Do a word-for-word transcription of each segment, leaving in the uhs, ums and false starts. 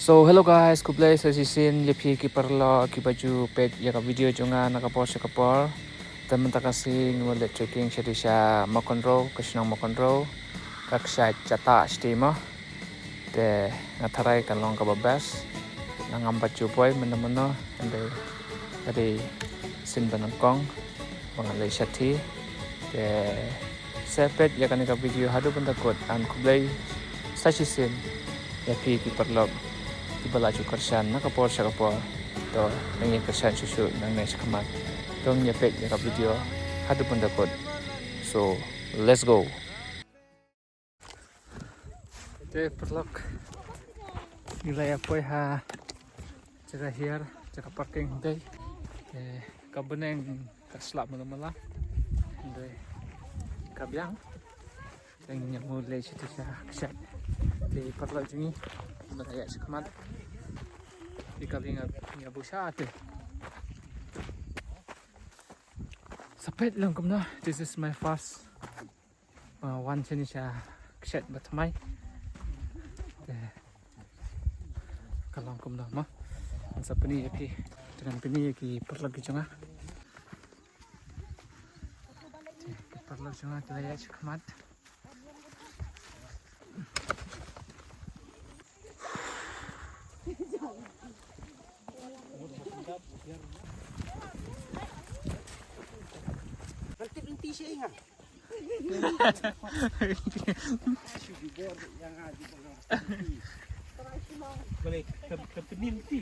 So hello guys, khublei sa shisien ïa phi ki paralok kiba ju peit ïa ka video jong nga na ka por sha ka por. Te mynta ka sngi ngi wan leit trekking sha dei sha Mawkynrew, ka shnong Mawkynrew, ka kshaid Jatah shatei mo. Te nga tharai kan long kaba best. Nga ngam pat ju poi mynno mynno, hynrei ka dei sien ba nyngkong ba ngan leit shathie. Te sa peit ïa kane ka video haduh ban da kut, and khublei sa shisien ïa phi ki paralok kiba la ju kyrshan na ka por sha ka por. To, nang ïa kyrshan shuh shuh nangne shakhmat. To ngin ïa peit ïa ka video haduh ban da kut. So let's go. Te paralok, ngi la ïa poi ha jaka hiar, jaka parking dei. Te ka bneng ka slap mala mala. Dei ka biang. Te ngin ïa mut leit shatei sha kshaid. Te paralok jong ngi, ba la ïaid shakhmat. Te ka liang ngi ïa buh shatei. Sa peit lang kumno, this is my first Uh, wan shane sha kshaid ba thymmai. Te ka long kumno mo. Ngan sa pyni ïa phi. Te ngan pyni ïa ki paralok ki jong nga. Te ki paralok jong nga ki la ïaid shakhmat. Ngan tip lynti sha ïing ah. Balei, ka, ka pyni lynti.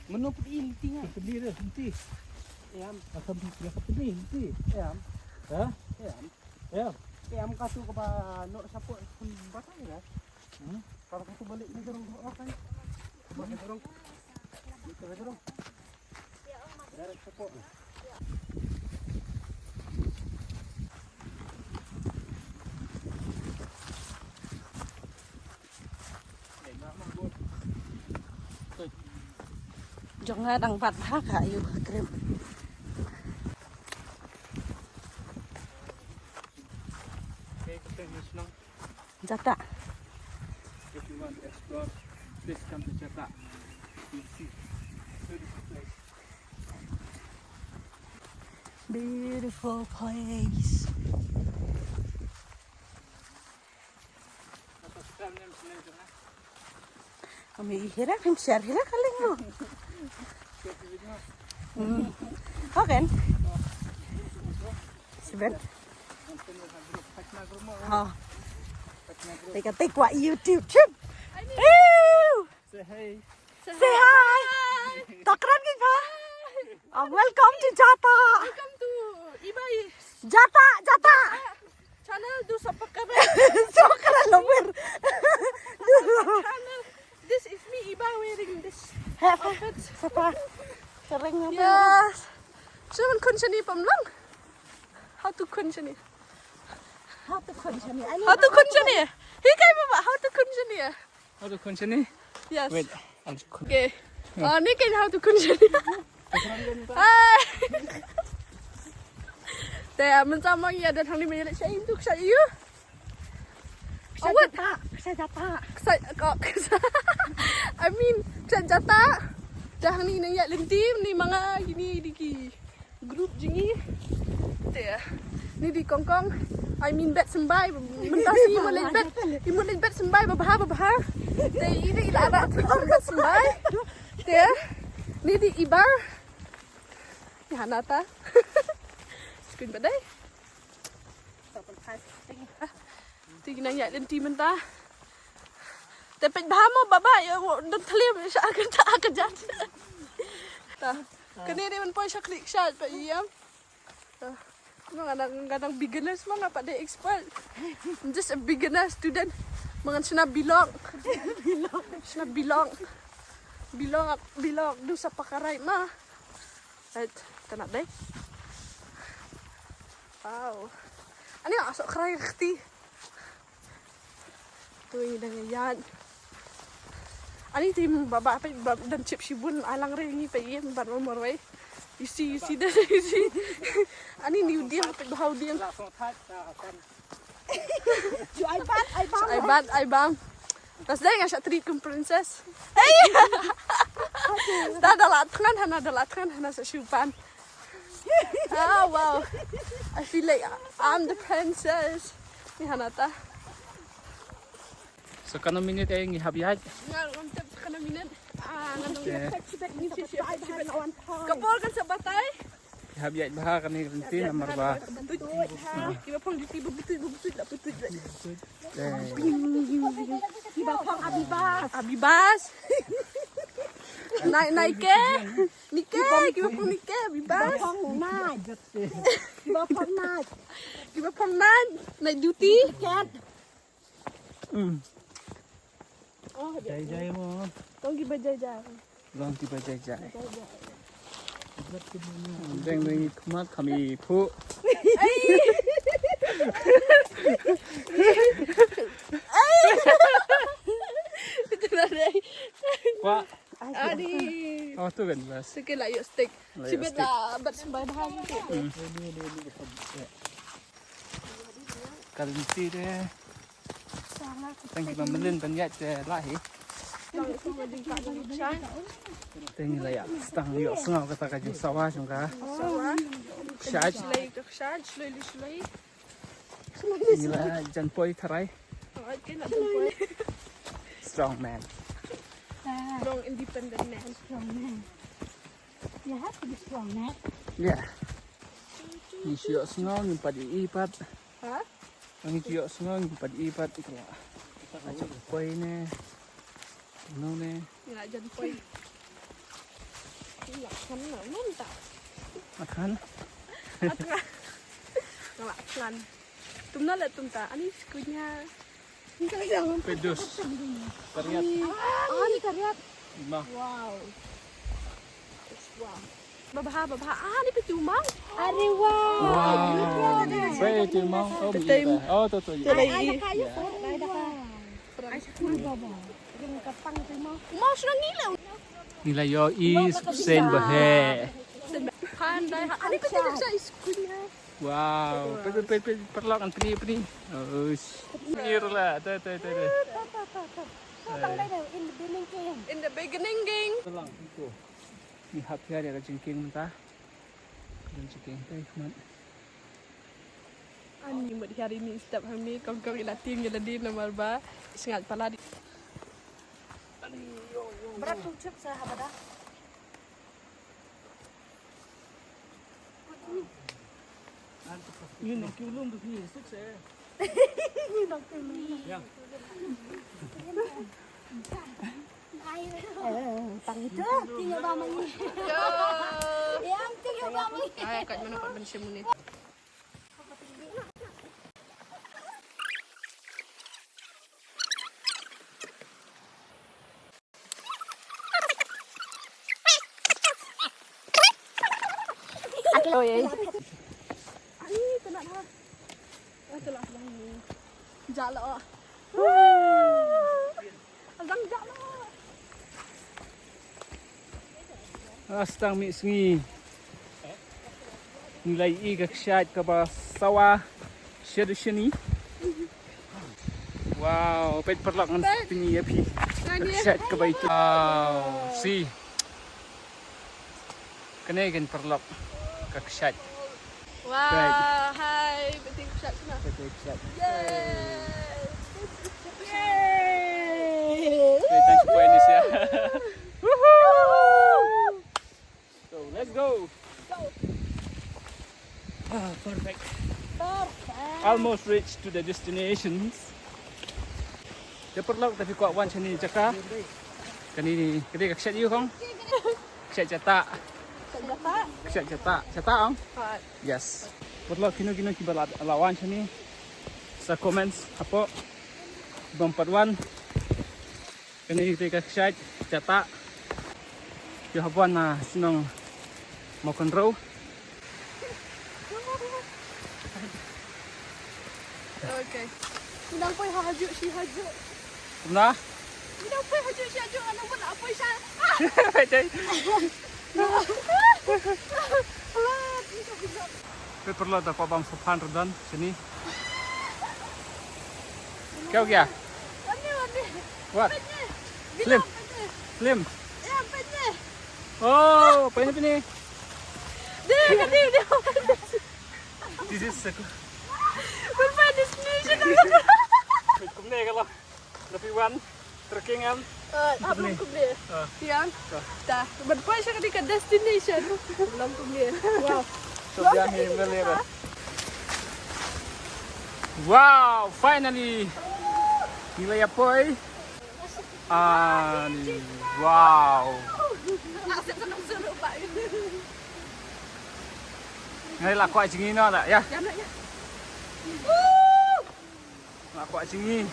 Mano pyni lynti nga? Ka pyni lynti. Em. Ka pyni, ka pyni lynti. Em. Ha? Em. Em. Em, katu kaba noh shapoh batai ka. Hmm? Kaba katu balik ni dorong, oh, kan. Balik dorong. Balik dorong. Jong nga dang bat bha ka ïu ka krim. Jatah. If you want to explore, please come to Jatah. You'll see. Beautiful place. Beautiful place. Ami hira kan share hira kaling lo. Hmm. Okay. Sibet. Ha. Take a take what YouTube trip. Ew. Say hi. Say hi. Takran ki ba? Ah, welcome to Jatah. Welcome to Ibai. Jatah, Jatah. Channel, do subscribe. Subscribe lo wer. Channel. This is me, Ibai, wearing this outfit. Sapa? Kering apa? Yes. Shuwa khun shane pam lang. How to khun shane? How to khun shane? How to khun shane? Hikai baba, how to khun shane? How to khun shane? Yes. Wait, I'll just khun. Okay. Oh, ni kan how to khun shane. Hai. Te mynta ma ngi ïa don hangne, ma ngi ïa leit sha ïing tu, sha ïing. Kshaid Jatah, kshaid Jatah. Kshaid, ko, kshaid. I mean, kshaid Jatah. Te hangne ngi ïaid lynti, ni ma nga, kine dei ki group jong ngi. Te ni dei Kongkong. I mean, bet symbai. Mynta sngi i mut leit bet, i mut leit bet symbai babha babha. Te i dei i la la bet symbai. Te ni dei Ibai. Ïa nata. Screen ba dei. Te ngi nang ïaid lynti mynta. Te peit bha mo baba, ïa, don thlem sha ka, ka jait. Ta. Kane dei ban poi sha khlieh kshaid pat ïa. Ta. Nga dang, nga dang beginners mo, nga pat dei expert. I'm just a beginner student. Ma ngan shna bilok. Shna bilok. Bilok, bilok, do sa pakarai ma. Right, ta na dei. Wow. Ani nga sok krai kti. Tu ngi dang ïaid. Ani te baba peit ba don chip shibun, alang re ngi peit ïa ban mo marwei. You see, you see that, you see. Ani ni u dieng peit ba u dieng. Ju ai bat, ai bam. Ai bat, ai bam. Das dei nga sha treat kum princess. Hey! Da da la thngan hana, da la thngan hana sa shupan. Ah, wow. I feel like I'm the princess. Ni hana ta. Sa kano minit eh ngi hap ïaid? Nga ngam tip sa kano minit. Ah, nga dong. Okay. Ka por kan sa batai. Ki hap ïaid bha kane ka lynti namar ba. Butut, ha. Kiba phong duty, ba butut, ba butut, la butut. Eh. Kiba phong Abibas. Abibas. Nai, nai ke. Nike, kiba phong Nike, Abibas. Kiba phong Nike. Kiba phong Nike. Kiba phong Nike. Night duty. Kat. Mm. Oh, jai jai mo. Tong kiba jai jai. Long kiba jai jai. Jai jai. Deng deng khmat kami phu. Itu lah deh. Kwa. Adi. Oh, tu kan bas. Sikit lah, yuk, stick. Lah, yuk, sibit stick lah, bat sembai bahan tu. Hmm. Ka lynti te. Tang ki ba mlien ban ïaid te lah hi. Tang la ïa stang ïohsngew kata ka jingsawa jong ka. Sawa. Shad. Shlei ka shad, shlei li shlei. Ngi la jan poi tharai. Strong man. Strong independent man. Strong man. You have to be strong, man. Yeah. Ngi shu ïohsngew ngim pat ïohi pat. Ha? Ngi shu ïohsngew ngim pat ïohi pat. Ïa ka la jan poi ne. No ne. Ïa la jan poi. Ïa la khan na mynta. Akhan. Atra. Ïa la khan. Tumna la tumta. Ani skunya. Pedus. Tariat. Ah, ni tariat. Ima. Wow. Wow. Babha, babha. Ah, ni petu mang. Are wow. Wow. Petu mang. Oh, petu mang. Oh, tu tu. Ai, ai, da kayu. Ai, da kayu. Ai, da kayu. Mau senang gila. Ngi la ïohi seiñ ba heh. Handai ha. Ani petu sa skunya. Wow, peit, peit, peit, peit, paralok ngan pyni, pyni. Uish. Mir la, te, te, te, te. In the beginning, gang. Ngi hap hiar ïa ka jingkieng mynta. Ka jingkieng te khmat. Ani mut hiar ini step hangne kong kong ila tieng ila din namar ba. Sngaid palat. Brat tu chip sa habada. Ni nang kiu lum tu ni suk se. Ni nang kiu lum. Ya. Ai, eh, tang itu. Tinggal ba mangi. Ya. Ya, tinggal ba mangi. Ai, kat mana kat Malaysia muni. Jalo. Azam jalo. Ah, stang mih sngi. Ngi la ïohi ka kshaid kaba sawa shaduh shane. Wow, peit paralok ngan pyni ïa phi. Ka kshaid kaba ïeit. Wow, see. Kane kan paralok ka kshaid. Wow, hai, peit ka kshaid shuh. Peit ka kshaid. Yay. Yay. Peit ka kshaid. Woohoo. So, let's go. Ah, perfect. Perfect. Almost reached to the destinations. Te paralok, te phi kwah wan shane jaka. Kane, kane ka kshaid ïa u kong. Kshaid Jatah. Kshaid Jatah. Kshaid Jatah. Jatah ong? Yes. Paralok kino kino kiba la, la wan shane. Sa comments hapoh. Bym pat wan. Kane te ka kshaid Jatah. Ïa hap wan na shnong Mawkynrew. Okay. Nang poi ha hajuh shi hajuh. Kumno? Nang poi hajuh shi hajuh, nang poi la poi sha. Peit dei. Peit paralok, da kwah bam sopan rudan shane. Kya ho gaya? Ani, ani. What? Film. Film. Oh, pynban pynban. Dia, dia, dia. This is a good destination. Kumne ka la. Napi wan trekking em. Ah, belum kumne. Yan. Ta, ban poi sha ka destination. Belum kumne. Wow. So dia ni mele. Wow, finally. Ngi la ïa poi. Ani, wow. Ngi la kwah jingïa noh la, ïa. La kwah jingïa.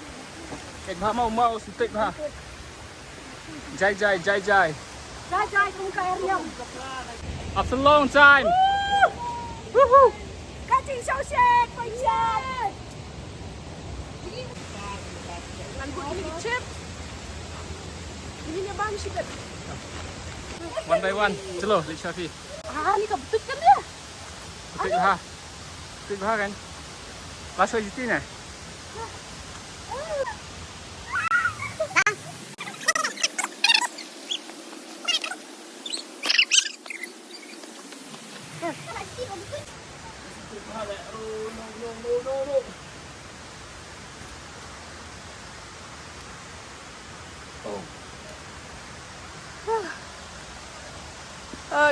Kait bha, mau mau, sngewthuh bha. Jai jai, jai jai. Jai jai, kong ka er nyam. After a long time. Woohoo. Ka jingsngewsih, kong ka er. Ngan bud ïa ki chips. Ïa ki bam shibit. One by one. Chalo, leit sha phi. Ah, ni ka btut kan dia. Btut ha. Btut ha kan. Last one juti ne.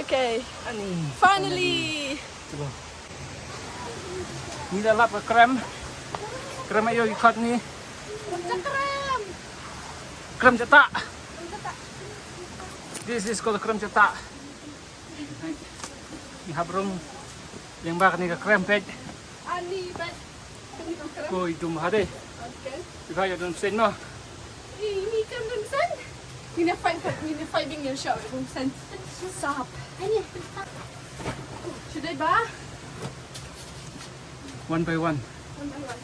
Okay. Ani. Finally. Cuba. Ni dah lap ke krem. Krem ayo ikut ni. Krem. Krem cetak. This is called krem cetak. Ni hap rung. Yang bak ni ke krem pet. Ani pet. Ko i dum hade. Okay. Iba ya dum sen no. Ini kan dum sen. Ini five, ini five ding yang show dum sen. Sap. Ini. Sudah ba? One by one. One by one.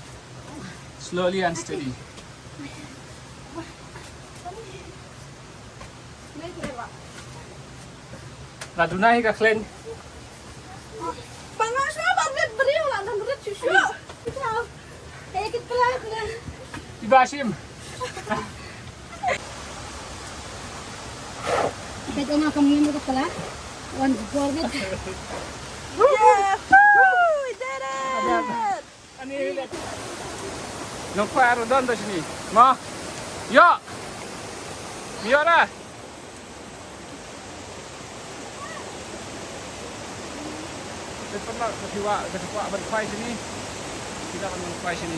Slowly and steady. La duna hi ka khlen. Ba nga shu ba rit briew la dang rit shu shu. Hey, kit kala kala. Iba shim. Kit ona kam ngim ka kala. One forward. Yeah. Woo, we did it. Nongkhwai ruh don da shini. Ma. Ïa. Ïa ra. Te pernah ketiwa, ketiwa ban khwai shini. Kita ban khwai shini.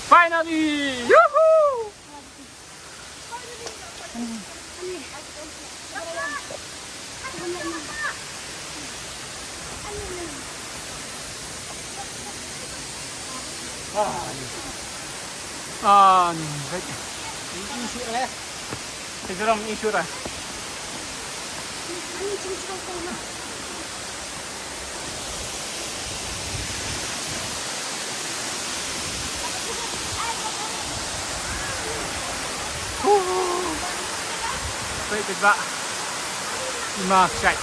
Finally! Yuhu! Ah, ni, baik. Ini sih, eh. Sejeram ini sudah. Peit bad i ma shait.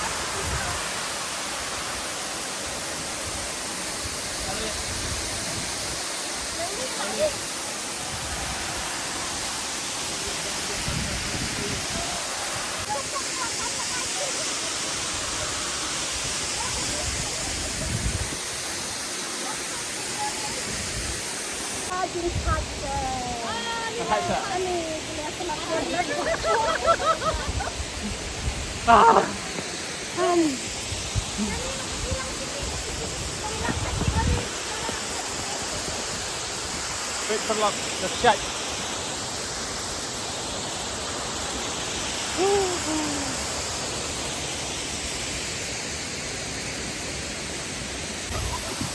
Ah. Peit paralok, da shait.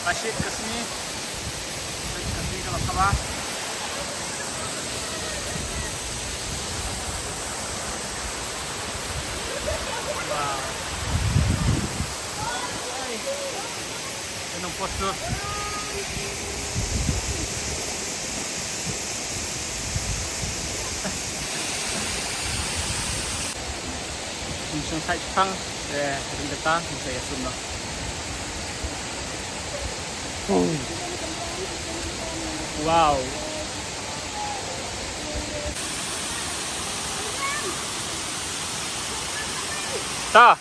Rashid ka sngi. Rashid ka sngi ka la thaba. Wow. Ka nong post tu. Kum song sai chipang, eh, ring kata, kum sai asum no. Wow. Ta.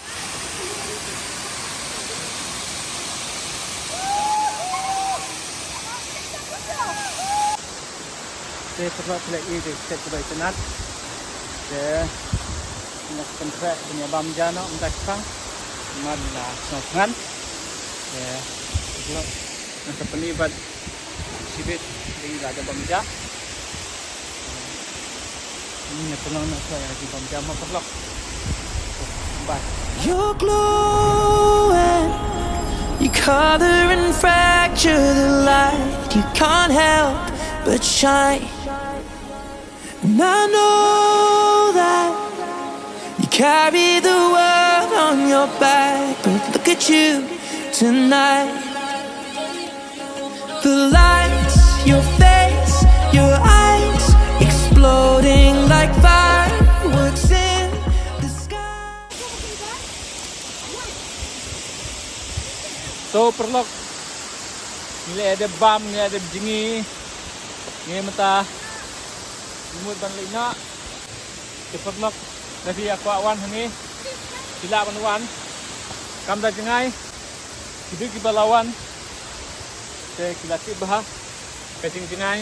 Te paralok, phi la ïohi ïa ka khet kaba itynnad. Te nga pyntreh ban ïa bam ja noh mynta ka sngi. Namar la sngewthngan. Te paralok, nga sa pyni bad shibit ïa la da bam ja. Ngin ïa pynlong noh shuwa ïa la da bam ja mo paralok. Bye. You're glowing, your color and fracture the light. You can't help but shine. And I know that you carry the world on your back, but look at you tonight. The lights, your face, your eyes, exploding like fireworks in the sky. So paralok, ngi la dep bam, ngi la dep jngi, ngi mynta ngi mut ban leit noh. Te paralok, lada phi ïa kwah wan hangne, phi lah ban wan. Kam da jngai, kito kiba la wan te ki la tip bha ka jingjngai.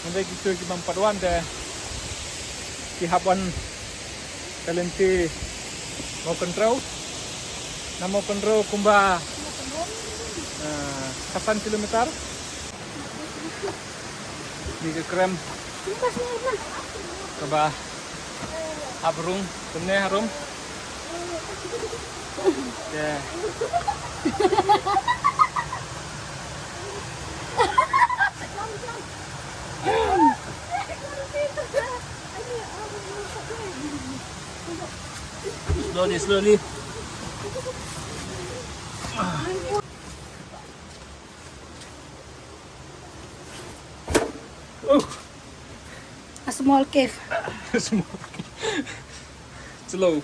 Hynrei kito ki bym pat wan te ki hap wan ka lynti Mawkynrew. Na Mawkynrew kumba, ah, khatsan kilometer. Ni ka krem kaba hap rung kumne harum. Te slowly, slowly. Oh. A small cave. Small cave. Slow.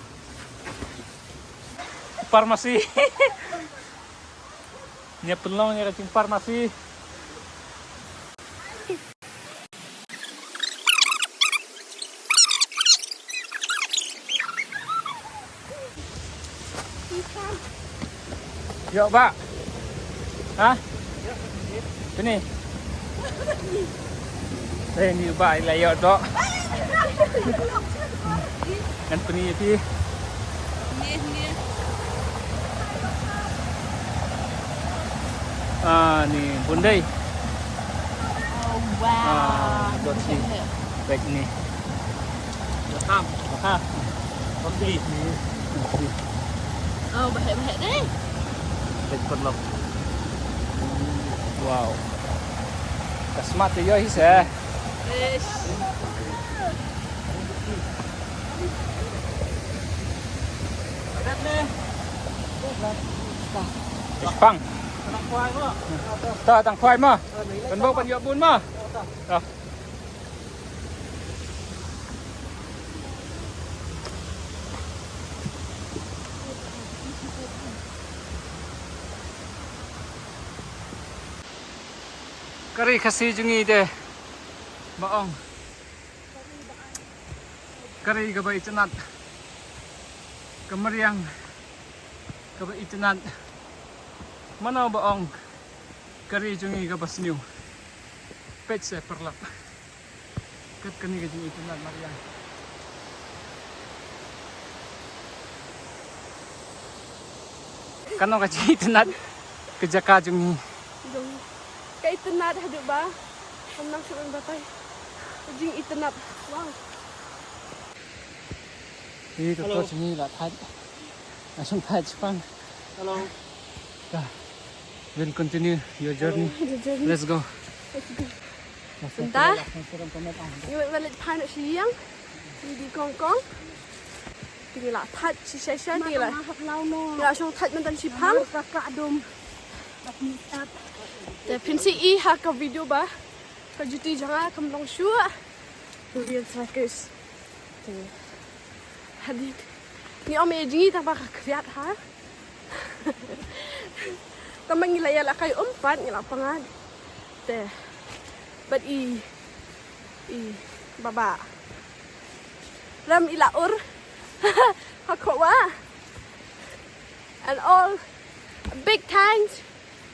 Pharmacy. Ngi ïa pynlong ïa ka jingpharmacy. Ïoh bah. Ha? Pini. Eh, ni bah ila ïoh doh. Ngan pini ïa phi. Ah, ni bun dei. Oh, wow. Ah, dot ni. Baik ni. Aha. Aha. Okey. Oh, bahek-bahek deh. Baik, paralok. Wow. Ka smat te ïoh hi se. Ish. Ish pang. Ta tang khwai ma. Kan bok kan ïoh bun ma. Ta. Ka ri Khasi jong ngi te ba ong ka ri kaba itynnad, ka mariang kaba itynnad. Mano ba ong ka ri jong ngi kaba sniew? Peit se paralok. Kat kane ka jingitynnad mariang. Kano ka jingitynnad ka jaka jong ngi? Jong ka itynnad haduh ba ngam nang shu batai. Ka jingitynnad. Wow. Ïa ka, hello, torch ngi la thait. Nga shong thait shipang. Hello. Ka. We'll continue your journey. Hello, your journey. Let's go. Let's go. Mynta ngi wan leit phai noh sha ïing. Ngi die kongkong. Te ngi la thait shi session, te ngi la, ngi la shong thait mynta shipang. Te phin sa ïohi ha ka video ba ka juti jong nga kam long shuh. Korean circus. Te hadien ngi ym ïoh jngi tang ba ka khriat ha. Tang ba ngi la ïalehkai um pat ngi la pyngngad. Te. Bad i, i baba Rem i la ur ha khowa. And all big thanks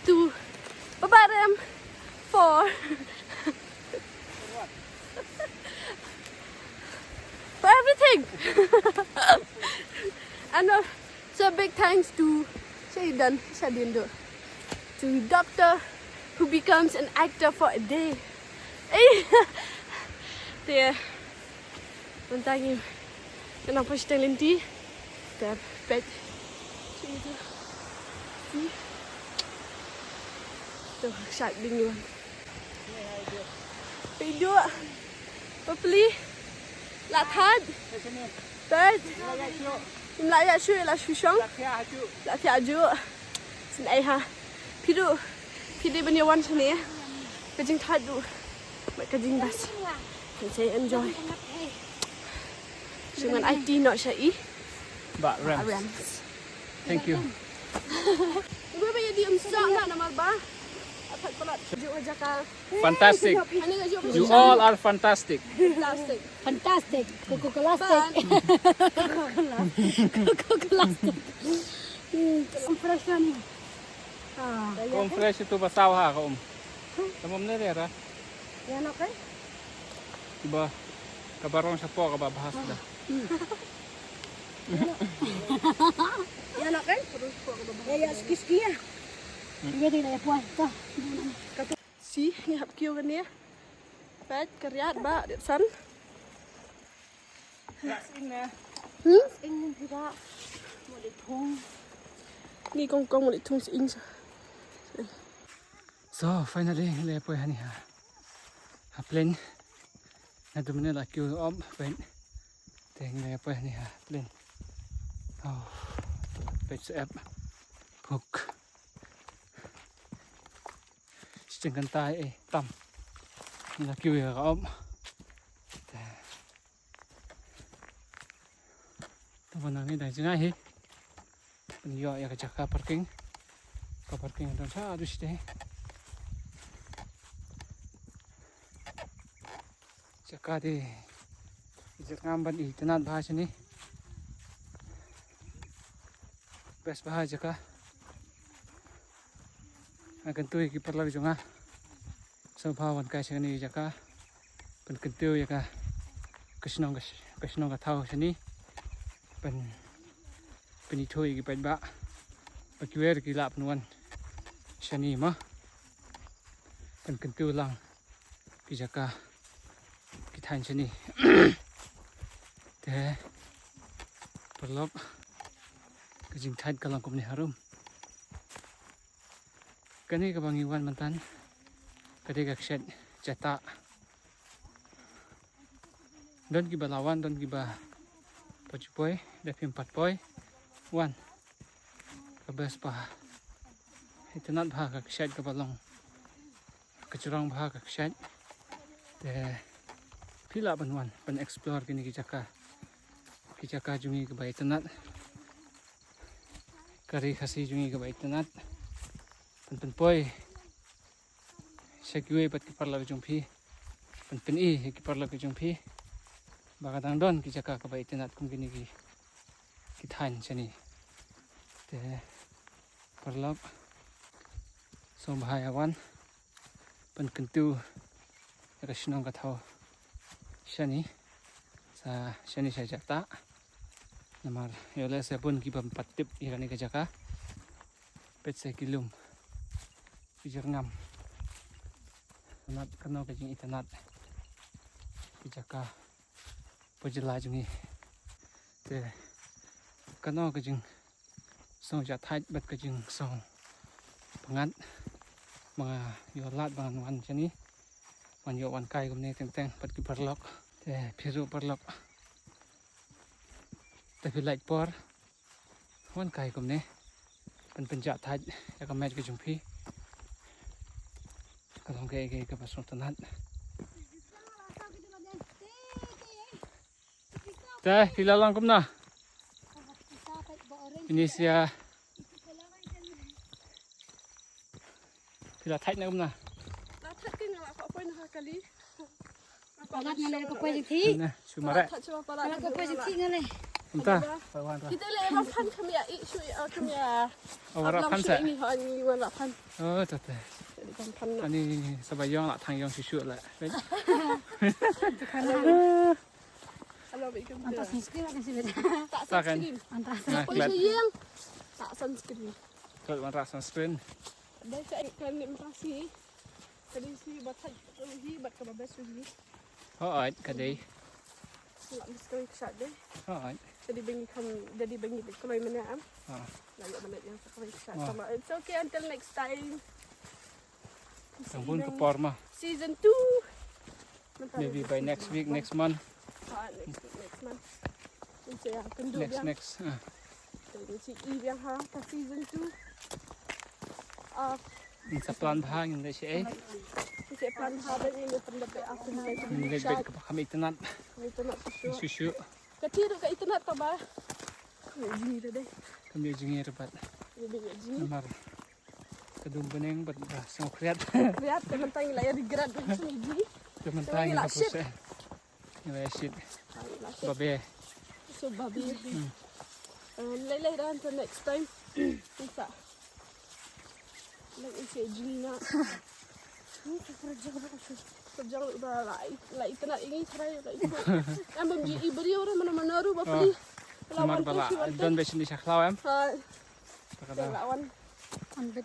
to Baba Rem for for everything. And also a big thanks to Shaidan, Shaidan do, to doctor who becomes an actor for a day. Eh, te mynta ngi nang poi shiteng lynti. Te peit. Shi tu. Si. Tu shait ding yuan. Peit dua. Papli. La thad. Peit. Im la ïa shu, la shu shong. La thiah ju. Sin ai ha. Phi du. Phi dei ban ïa wan shane. Ka jingthad du. Ka jingbas. Kan sa enjoy. Shu ngan ai ti noh sha i. Ba Rams. Rams. Thank you. Ibu ba ïa di em sa na namar ba. Apat palat. Ju jaka. Fantastic. Ani ka ju. You all are fantastic. Fantastic. Fantastic. Coca-Cola stick. Coca-Cola stick. Hmm, fresh ni. Ah. Kom fresh itu ba saw ha kom. Tamam ne ra. Ïa no kan? Ba ka barong shapoh ka ba bahas da. Ïa no kan? Ïa, ïa, ski, ski ïa. Ïa dei na ïa puan. Ka. Si, ngi hap kiew kane. Peit ka riat ba dep san. Hmm? Ni kong kong mo ni thung sing. So finally ngi la poi hani ha. Ha plain. Naduh mynne la kiew om peit. Te ngi la poi hani ha plain. Oh. Peit sa ep. Puk. Shiteng kynta eh tam. Ngi la kiew ïa ka om. Te. Te ban nang ni dang jngai hi. Ban ïoh ïa ka jaka parking. Ka parking don sa du shiteng. Jaka te i jaka ngam ban itynnad bha shane. Best bha jaka. Nga kyntu ïa ki paralok jong nga. Sngewbha wan kai shane jaka. Pynkyntu ïa ka. Ka shnong ka sh-, ka shnong ka thaw shane. Pyn, pynithuh ïa ki paidbah. Ba kiwei ki lah pynwan shane mo. Pynkyntu lang. Ki jaka ki thaiñ shane. Te paralok ka jingthait ka long kumne harum. Kane kaba ngi wan mynta ka dei ka kshaid Jatah. Don kiba la wan, don kiba pat ju poi, da phim pat poi wan. Ka best bha. Itynnad bha ka kshaid kaba long. Ka jrong bha ka kshaid. Te phi lah ban wan ban explore kine ki jaka. Ki jaka jong ngi kaba itynnad. Ka ri Khasi jong ngi kaba itynnad. Pyn pynpoi sha kiwei pat ki paralok jong phi. Pyn pyni ïa ki paralok jong phi ba ka dang don ki jaka kaba itynnad kum kine ki, ki thaiñ shane. Te paralok, sngewbha ïa wan pynkyntu ïa ka shnong ka thaw shane, sa shane sha Jatah. Namar ïoh lehse bun kiba ym pat tip ïa kane ka jaka. Peit sa ki lum, ki jyrngam. Itynnad, kano ka jingitynnad ki jaka ha jylla jong ngi. Te kano ka jing sngewjahthait bad ka jingsngewpyngngad ba nga ïoh lad ba ngan wan shane, ban ïoh wan kai kumne teng teng bad ki paralok. Te phi ruh paralok, te phi lait por wan kai kumne, ban pynjahthait ïa ka met ka jong phi. Ka long kaei kaei kaba sngewtynnad. Te phi la long kumno? Ini sia. Phi la thait ne kumno? La thait, ki nga la kwah poi na ha kali. Palat nga leh ka poi jingthi. Na, shu mareh. Palat ka poi jingthi nga leh. Mynta. Kita leh ba phan kham ïa i shu ïa kham ïa. Oh, ba rah phan sa. Ni ha ni wan ba phan. Oh, tata. Ani sa ba ïong la thang ïong shu shu la. Hello, welcome. Anta sunscreen kan sibet. Tak sunscreen. Anta sunscreen. Tak sunscreen. Klat wan rah sunscreen. Dei sa kan lim pasi. Ka dei shi bad thait hi bad kaba best hi. Hooid, ka dei. Nga mesti kawei ka shad dei. Hooid. Ka dei ba ngi kham, ka dei ba ngi bad kawei mynne am. Ha. Nga ïoh mynne ïa kawei ka shad. Tama, it's okay, until next time. Tang bun ka por ma. Season two. Maybe by next week, next month. Ha, next week, next month. Next, next. Season two. Ngin sa plan bha ngin leit shaei. Ngin leit beit kaba kham itynnat. Shuh shuh. Ka ti ruh ka itynnat taba. Kam ïoh jingïarap. Namar ka dum bneng bad ba sngewkhriat. Khriat, te mynta ngi la ïa regret ba ngi sngewjingïarap. Te mynta ngi la shit. Ngi la shit. Babe. So babe. Lei lei ran to next time. Isa. Lei isa jingna. Ni tu kerja ba usul. Kerja ba la la itynnat ini try la itu. Am bam ji i beri orang mana mana ru ba pli. Lamar ba la don be sini shakhlaw em. Ha. Takada. La wan. Wan bet.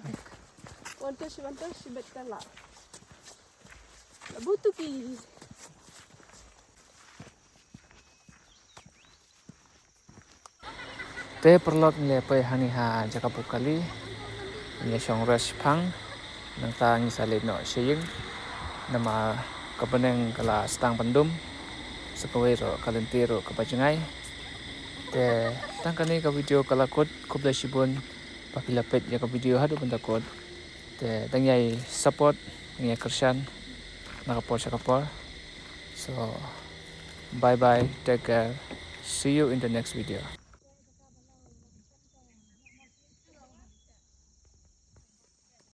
Wan tu si wan tu si bet kan la. Butuki. Te paralok ngi la poi hangne ha jaka pukali. Ngi shong rest phang. Nangta ngi sa leit noh sha ïing. Namar ka bneng ka la sdang ban dum. Sa kawei ruh ka lynti ruh kaba jngai. Te tang kane ka video ka la kut, khublei shibun ba phi la peit ïa ka video haduh ban da kut. Te dang ïai support, dang ïai kyrshan na ka por sha ka por. So bye bye, take care, see you in the next video.